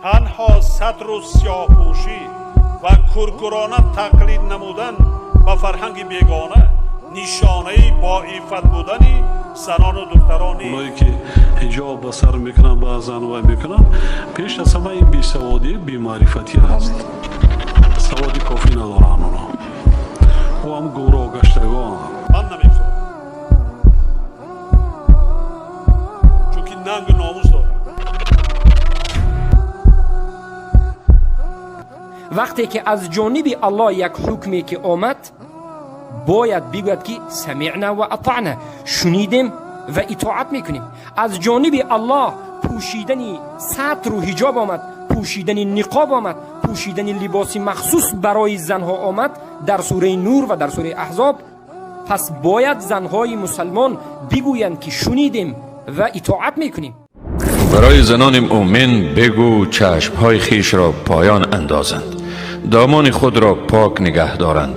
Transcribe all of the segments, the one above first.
Танҳо сатру сиёҳпӯшӣ ва куркурона тақлид намудан ба фарҳанги бегона нишонаи боиффат будани занону духтарон нест. Оное ки ҳиҷоб ба сар мекунанд, баъзан вай мекунанд, пеш аз ҳама ин бесаводӣ, бемаърифатӣ аст. Саводи кофӣ надоранд онҳо. Ӯ ҳам гумроҳ гаштагон. Ман намегузорам, чунки нангу номус дорам. Вақте ки аз ҷониби Аллоҳ як ҳукме ки омад, бояд бигӯяд ки самиъна ва атаъна, шунидем ва итоат мекунем. Аз ҷониби Аллоҳ пӯшидани сатру ҳиҷоб омад, пӯшидани ниқоб омад, пӯшидани либоси махсус барои занҳо омад дар сураи Нур ва дар сураи Аҳзоб. Пас бояд занҳои мусалмон бигӯянд ки шунидем ва итоат мекунем. Барои занони мӯмин бигӯ чашмҳои хешро поён андозанд, домани худро пок нигаҳ доранд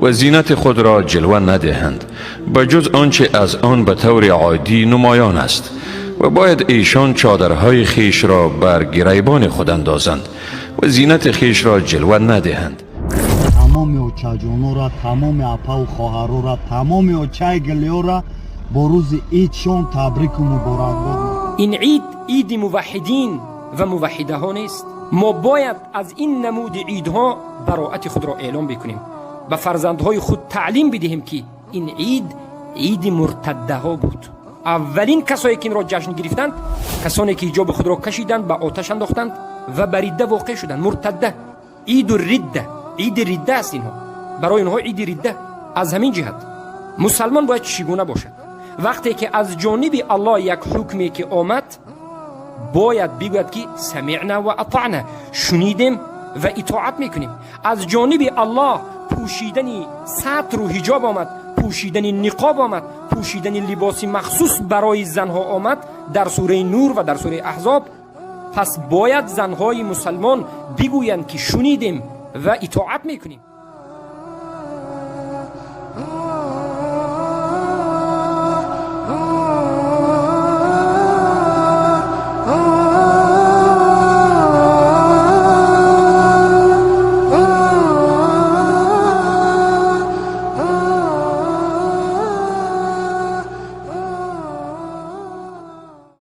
ва зинати худро ҷилва надиҳанд ба ҷуз он чӣ аз он ба таври оддӣ намоён аст, ва бояд эшон чодарҳои хешро бар гиребони худ андозанд ва зинати хешро ҷилва надиҳанд. Тамоми очаҷонора, тамоми апаву хоҳарора, тамоми очаи гилиёра бо рӯзи идшон табрику муборакбод. Ин ид иди муваҳҳидин ва муваҳҳидаҳо нест. Мо бояд аз ин намуди идҳо бароати худро эълон бикунем, ба фарзандҳои худ таълим бидиҳем, ки ин ид иди муртаддаҳо буд. Аввалин касое ки инро ҷашн гирифтанд, касоне ки ҳиҷоби худро кашиданд, ба оташ андохтанд ва ба ридда воқеъ шуданд. Муртадда, иду ридда, иди ридда аст. Инҳо, барои онҳо иди ридда. Аз ҳамин ҷиҳат мусалмон бояд чӣ гуна бошад? Вақте ки аз ҷониби Аллоҳ як ҳукме ки омад, бояд бигӯяд ки самиъна ва атаъна, шунидем ва итоат мекунем. Аз ҷониби Аллоҳ пӯшидани сатру ҳиҷоб омад, пӯшидани ниқоб омад, пӯшидани либоси махсус барои занҳо омад дар сураи Нур ва дар сураи Аҳзоб. Пас бояд занҳои мусалмон бигӯянд ки шунидем ва итоат мекунем.